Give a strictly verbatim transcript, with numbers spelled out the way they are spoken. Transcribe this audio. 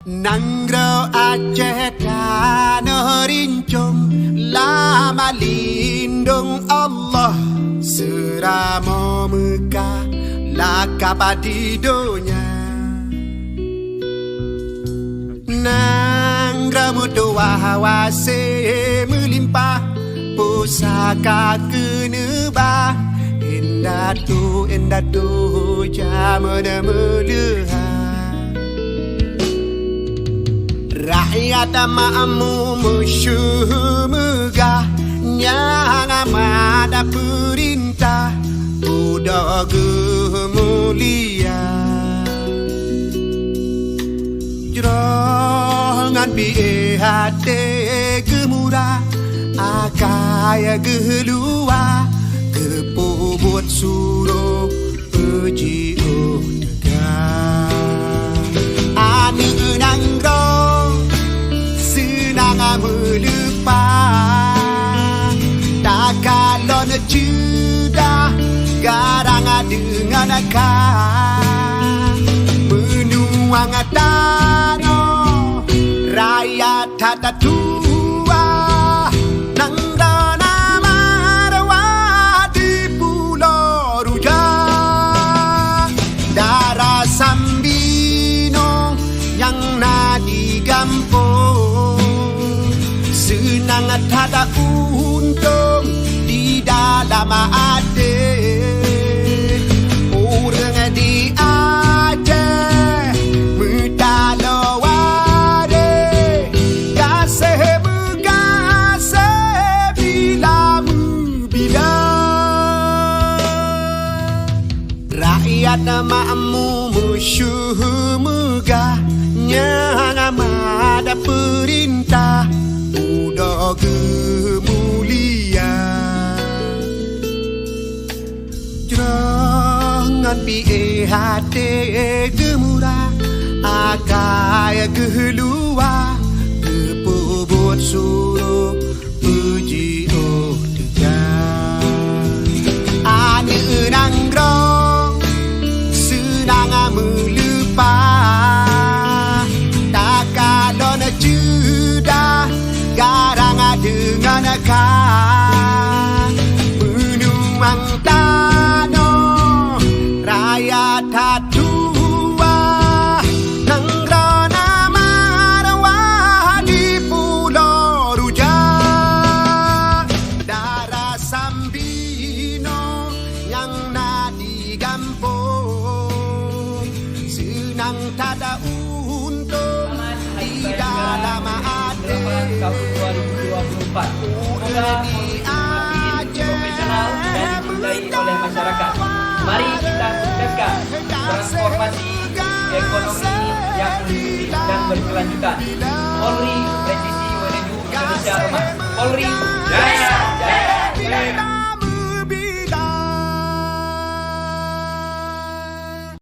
Nanggroe Aceh tanoh rincong, lam lindong Allah, seuramoe Meukah lakap di donya. Nanggroe meutuwah wase meulimpah, pusaka keuneubah, indatu, indatu jameun meuleuha. Rakyat makmu meusyeuh meugah, nyang amat peurintah, udoe geuh mulia. Jroh ngon piôh até geumura, akai geuh luwa, geupeubuet surôh peujiôh teuga. Aneuk nanggroe seunang meuleupah, takalon ceudah garang deungon ka. Meunuang tanoh raya that tuha, nanggroe na marwah di Pulo Rujak. Dara Sambinoe nyang na di gampông, seunang that untông di dalam até. Ureuëng di Aceh meutaloe waréh, gaséh meugaséh bila meubila. Rakyat makmu meusyeuh meugah, nyang amat peurintah, udoe geuh mulia. Jroh ngon piôh até geumura, akai geuh luwa, geupeubuet surôh peujiôh teuga. Aneuk nanggroe seunang meuleupah, takalon ceudah garang deungon ka. Meunuang tanoh raya that tuha, nanggroe na marwah di Pulo Rujak. Dara Sambinoe nyang na di gampông, seunang that untông di dalam até. Tahun dua ribu dua puluh empat. Semoga di Aceh profesional dan dicintai oleh masyarakat. Mari kita sukseskan transformasi ekonomi yang inklusif dan berkelanjutan. Polri, presisi menuju Indonesia emas. Polri,